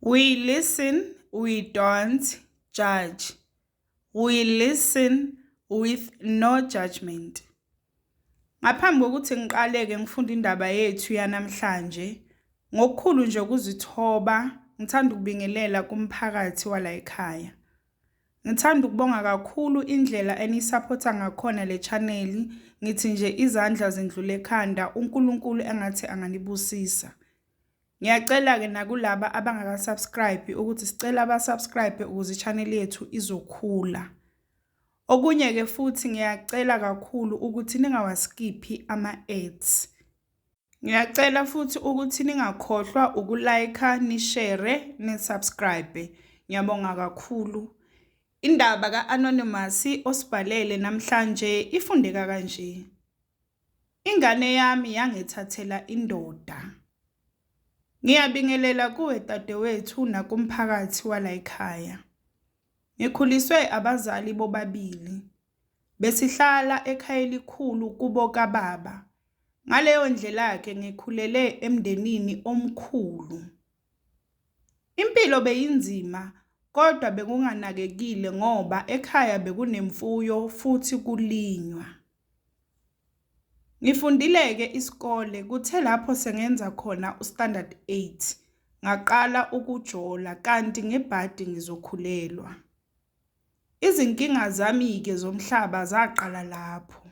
We listen, we don't judge. We listen with no judgment. Ngaphambi kokuthi ngiqale-ke ngifunde indaba yethu yanamhlanje, ngokukhulu nje ukuzithoba, ngithanda ukubingelela kumphakathi wala ekhaya. Ngithanda ukubonga kakhulu indlela eniyisaphotha ngakhona le chaneli. Ngithi nje izandla zindlula ekhanda, uNkulunkulu engathi anganibusisa. Ngiyacela-ke nakulaba abangaka-subscribe ukuthi sicela ba-subscribe ukuze i-channel yethu izokhula. Okunye-ke futhi ngiyacela kakhulu ukuthi ningawaskiphi ama-ads. Ngiyacela futhi ukuthi ningakhohlwa ukulayikha, nishere, nisubscribe. Ngiyabonga kakhulu. Indaba ka-Anonymous osibhalele namhlanje ifundeka kanje. Ingane yami yangithathela indoda. Ngiyabingelela kuwe dadewethu nakumphakathi walayikhaya. Ngikhuliswe abazali bobabili. Besihlala ekhaya elikhulu kubo kababa. Ngaleyo ndlela-ke ngikhulele emndenini omkhulu. Impilo beyinzima kodwa bekunganakekile ngoba ekhaya bekunemfuyo futhi kulinywa. Ngifundile-ke isikole kuthe lapho sengenza khona u-standard 8 ngaqala ukujola kanti ngebhadi ngizokhulelwa. Izinkinga zami-ke zomhlaba zaqala lapho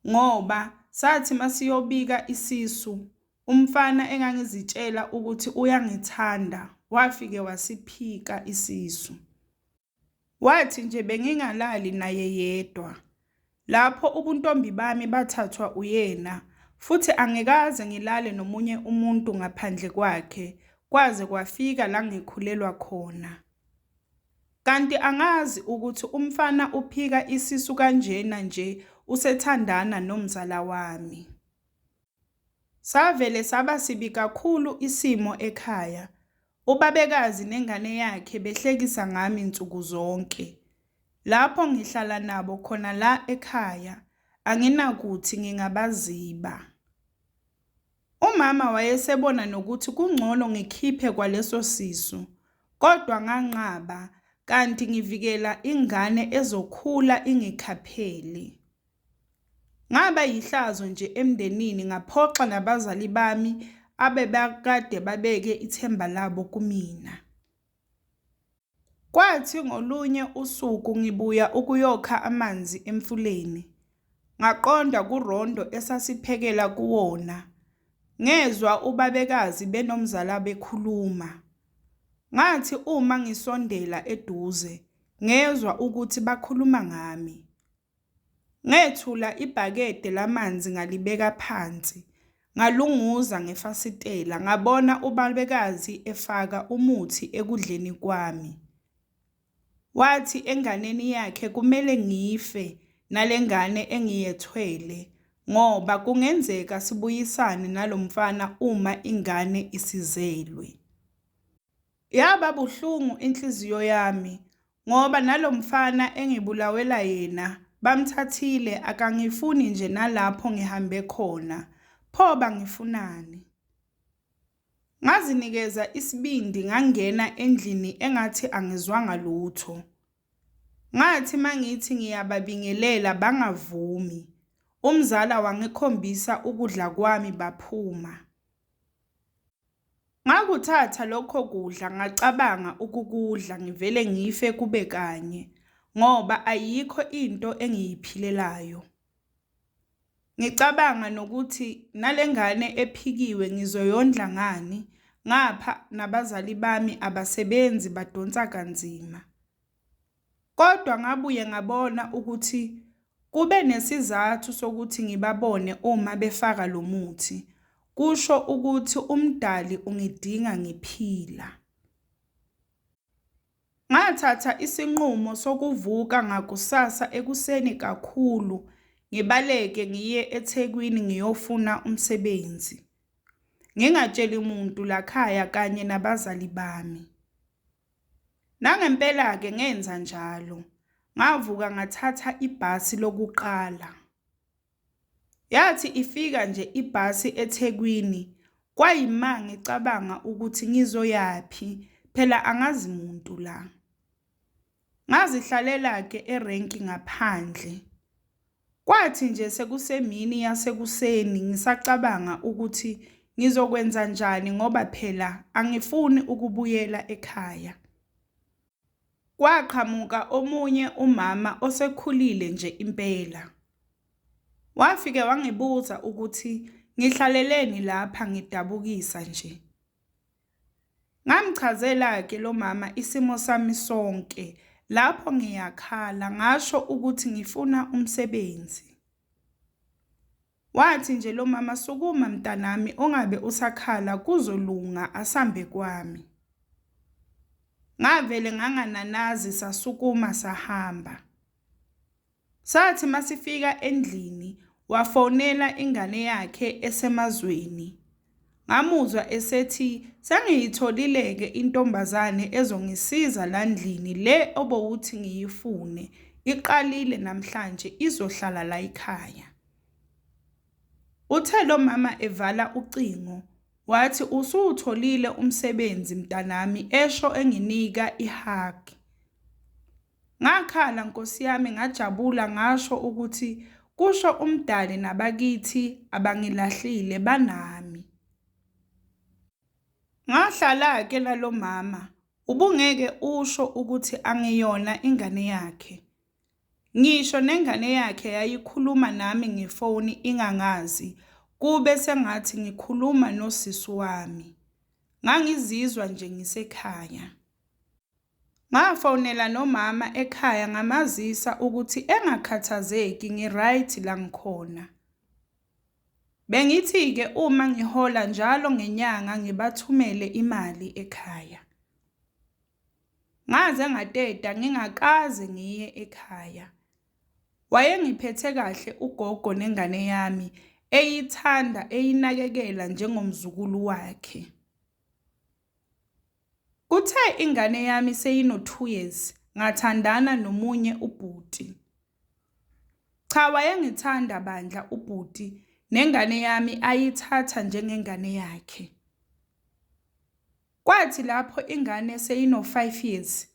ngoba sathi masiyobika isisu umfana engangizitshela ukuthi uyangithanda wafike wasiphika isisu. Wathi nje bengingalali naye yedwa. Lapho ubuntombi bami bathathwa uyena futhi angikaze ngilale nomunye umuntu ngaphandle kwakhe kwaze kwafika la ngikhulelwa khona. Kanti angazi ukuthi umfana uphika isisu kanjena nje usethandana nomzala wami. Savele saba sibi kakhulu isimo ekhaya, ubabekazi nengane yakhe behlekisa ngami nsuku zonke. Lapho ngihlala nabo khona la ekhaya, anginakuthi ngingabaziba. Umama wayesebona nokuthi kungcono ngikhiphe kwaleso sisu, kodwa nganqaba kanti ngivikela ingane ezokhula ingikhaphele. Ngaba yihlazo nje emndenini ngaphoxa nabazali bami abebekade babeke ithemba labo kumina. Kwathi ngolunye usuku ngibuya ukuyokha amanzi emfuleni, ngaqonda kurondo esasiphekela kuwona, ngezwa ubabekazi benomzala bekhuluma. Ngathi uma ngisondela eduze, ngezwa ukuthi bakhuluma ngami. Ngethula ibhakede lamanzi ngalibeka phansi, ngalunguza ngefasitela ngabona ubabekazi efaka umuthi ekudleni kwami. Wathi enganeni yakhe kumele ngife nale ngane engiyethwele ngoba kungenzeka sibuyisane nalo mfana uma ingane isizelwe. Yaba buhlungu inhliziyo yami ngoba nalo mfana engibulawela yena bamthathile akangifuni nje nalapho ngihambe khona, pho bangifunani? Ngazinikeza isibindi ngangena endlini engathi angizwanga lutho. Ngathi mangithi ngiyababingelela bangavumi, umzala wangikhombisa ukudla kwami baphuma. Ngakuthatha lokho kudla ngacabanga ukukudla ngivele ngife kube kanye ngoba ayikho into engiyiphilelayo. Ngicabanga nokuthi nale ngane ephikiwe ngizoyondla ngani ngapha nabazali bami abasebenzi badonsa kanzima. Kodwa ngabuye ngabona ukuthi kube nesizathu sokuthi ngibabone uma befaka lo muthi, kusho ukuthi uMdali ungidinga ngiphila. Ngathatha isinqumo sokuvuka ngakusasa ekuseni kakhulu ngibaleke ngiye eThekwini ngiyofuna umsebenzi. Ngingatsheli muntu lakhaya kanye nabazali bami. Nangempela-ke ngenza njalo, ngavuka ngathatha ibhasi lokuqala. Yathi ifika nje ibhasi eThekwini, kwayima ngicabanga ukuthi ngizoyaphi Phela angazi muntu la. Ngazihlalela-ke erenki ngaphandle. Kwathi nje sekusemini yasekuseni ngisacabanga ukuthi ngizokwenzanjani ngoba phela angifuni ukubuyela ekhaya. Kwaqhamuka omunye umama osekhulile nje impela. Wafike wangibuza ukuthi ngihlaleleni lapha ngidabukisa nje. Ngamchazela-ke lo mama isimo sami sonke, lapho ngiyakhala ngasho ukuthi ngifuna umsebenzi. Wathi nje lo mama sukuma mntanami ungabe usakhala kuzolunga asambe kwami. Ngavele ngangananazi sasukuma sahamba. Sathi masifika endlini wafonela ingane yakhe esemazweni. Ngamuzwa esethi sengiyitholile-ke intombazane ezongisiza la ndlini le obowuthi ngiyifune iqalile namhlanje izohlala la ekhaya. Uthe lo mama evala ucingo wathi usuwutholile umsebenzi mntanami esho enginika i-hug. Ngakhala Nkosi yami ngajabula ngasho ukuthi kusho uMdali nabakithi abangilahlile banami. Ngahlala-ke nalo mama, ubungeke usho ukuthi angiyona ingane yakhe. Ngisho nengane yakhe yayikhuluma nami ngefoni ingangazi, kube sengathi ngikhuluma nosisi wami. Ngangizizwa nje ngisekhaya. Ngafonela nomama ekhaya ngamazisa ukuthi engakhathazeki ngi-right la ngikhona. Bengithi-ke uma ngihola njalo ngenyanga ngibathumele imali ekhaya. Ngaze ngateta ngingakaze ngiye ekhaya. Wayengiphethe kahle ugogo nengane yami, eyithanda eyinakekela njengomzukulu wakhe. Kuthe ingane yami seyino-2 years ngathandana nomunye ubhuti. Cha wayengithanda bandla ubhuti nengane yami ayithatha njengengane yakhe. Kwathi lapho ingane seyino-5 years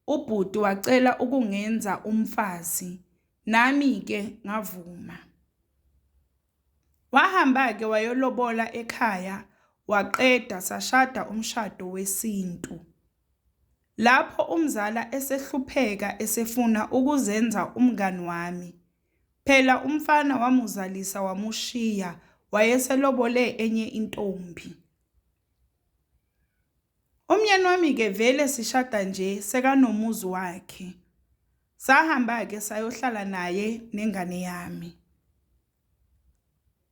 ubhuti wacela ukungenza umfazi, nami-ke ngavuma. Wahamba-ke wayolobola ekhaya waqeda sashada umshado wesintu. Lapho umzala esehlupheka esefuna ukuzenza umngani wami. Phela umfana wamuzalisa wamushiya wayeselobole enye intombi. Umyeni wami-ke vele sishada nje sekanomuzi wakhe. Sahamba-ke sayohlala naye nengane yami.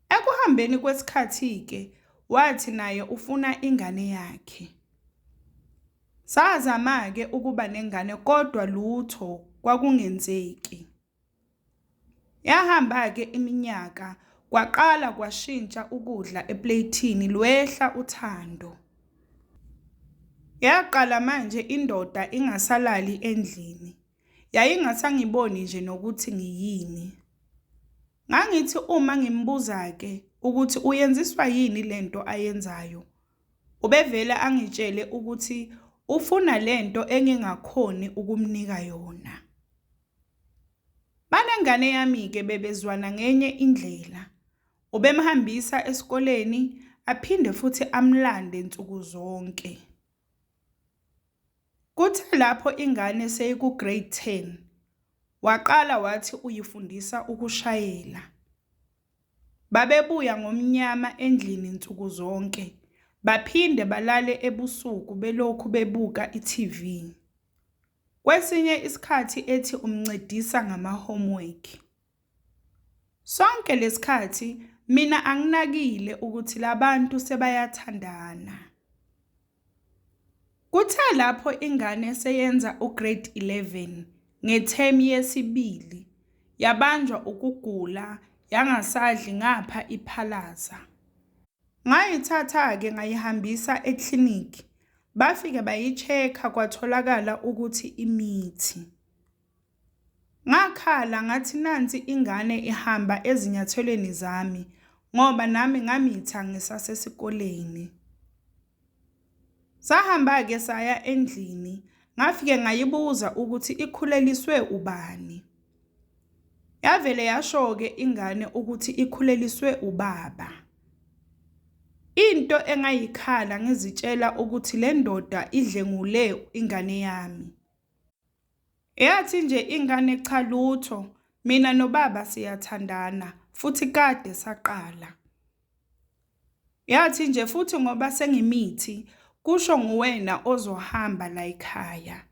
Ekuhambeni kwesikhathi-ke wathi naye ufuna ingane yakhe. Sazama-ke ukuba nengane kodwa lutho kwakungenzeki. Yahamba-ke iminyaka kwaqala kwashintsha ukudla epleyithini lwehla uthando. Yaqala manje indoda ingasalali endlini. Yayingasangiboni nje nokuthi ngiyini. Ngangithi uma ngimbuza-ke ukuthi uyenziswa yini lento ayenzayo, ubevele angitshele ukuthi ufuna lento engingakhoni ukumnika yona. Banengane yami-ke bebezwana ngenye indlela. Ubemhambisa esikoleni aphinde futhi amlande nsuku zonke. Kuthe lapho ingane seyiku-grade 10, waqala wathi uyifundisa ukushayela. Babebuya ngomnyama endlini nsuku zonke, baphinde balale ebusuku belokhu bebuka i-TV. Kwesinye isikhathi ethi umncedisa ngama-homework. Sonke lesikhathi mina anginakile ukuthi labantu sebayathandana. Kuthe lapho ingane seyenza u-grade 11 ngethemu yesibili, yabanjwa ukugula yangasadli ngapha iphalaza. Ngayithatha-ke ngayihambisa eklinikhi, bafike bayi-check-a kwatholakala ukuthi imithi. Ngakhala ngathi nansi ingane ihamba ezinyathelweni zami ngoba nami ngamitha ngisasesikoleni. Sahamba-ke saya endlini, ngafike ngayibuza ukuthi ikhuleliswe ubani. Yavele yasho-ke ingane ukuthi ikhuleliswe ubaba. Into engayikhala ngizitshela ukuthi le ndoda idlengule ingane yami. Yathi nje ingane cha lutho, mina nobaba siyathandana futhi kade saqala. Yathi nje futhi ngoba sengimithi kusho nguwena ozohamba layikhaya.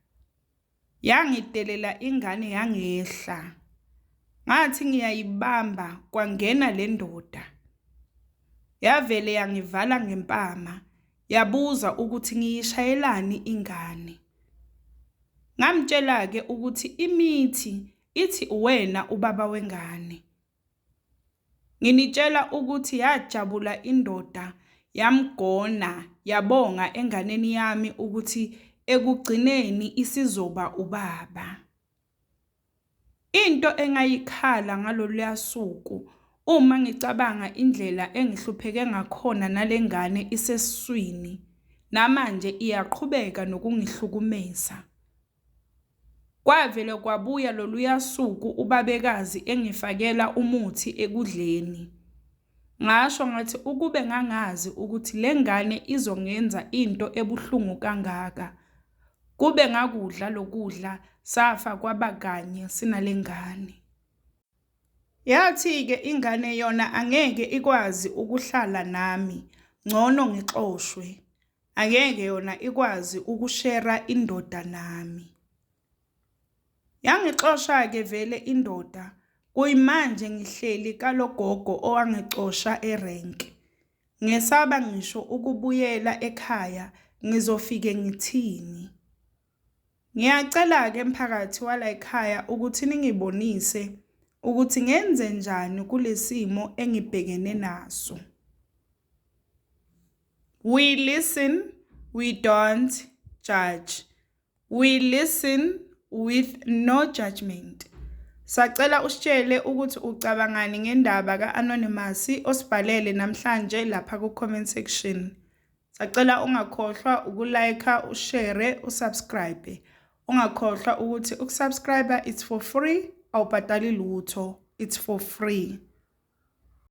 Yangidelela ingane yangehla. Ngathi ngiyayibamba kwangena le ndoda. Yavele yangivala ngempama yabuza ukuthi ngiyishayelani ingane. Ngamtshela-ke ukuthi imithi ithi uwena ubaba wengane. Nginitshela ukuthi yajabula indoda yamgona yabonga enganeni yami ukuthi ekugcineni isizoba ubaba. Into engayikhala ngaloluya suku uma ngicabanga indlela engihlupheke ngakhona nale ngane isesiswini, namanje iyaqhubeka nokungihlukumeza. Kwavele kwabuya loluya suku ubabekazi engifakela umuthi ekudleni. Ngasho ngathi ukube ngangazi ukuthi le ngane izongenza into ebuhlungu kangaka, kube ngakudla lokudla safa kwaba kanye sinale ngane. Yathi-ke ingane yona angeke ikwazi ukuhlala nami, ngcono ngixoshwe. Angeke yona ikwazi ukushera indoda nami. Yangixosha-ke vele indoda, kuyimanje ngihleli kalogogo owangixosha erenki. Ngesaba ngisho ukubuyela ekhaya ngizofike ngithini. Ngiyacela-ke mphakathi walayikhaya ukuthi ningibonise ukuthi ngenze njani kule simo engibhekene naso. We listen, we don't judge. We listen with no judgment. Sacela usitshele ukuthi ucabangani ngendaba ka-Anonymous osibhalele namhlanje lapha ku-comment section. Sacela ungakhohlwa uku-like, ushare, usubscribe. Ungakhohlwa ukuthi ukusubscribe it's for free, awubhadali lutho, it's for free.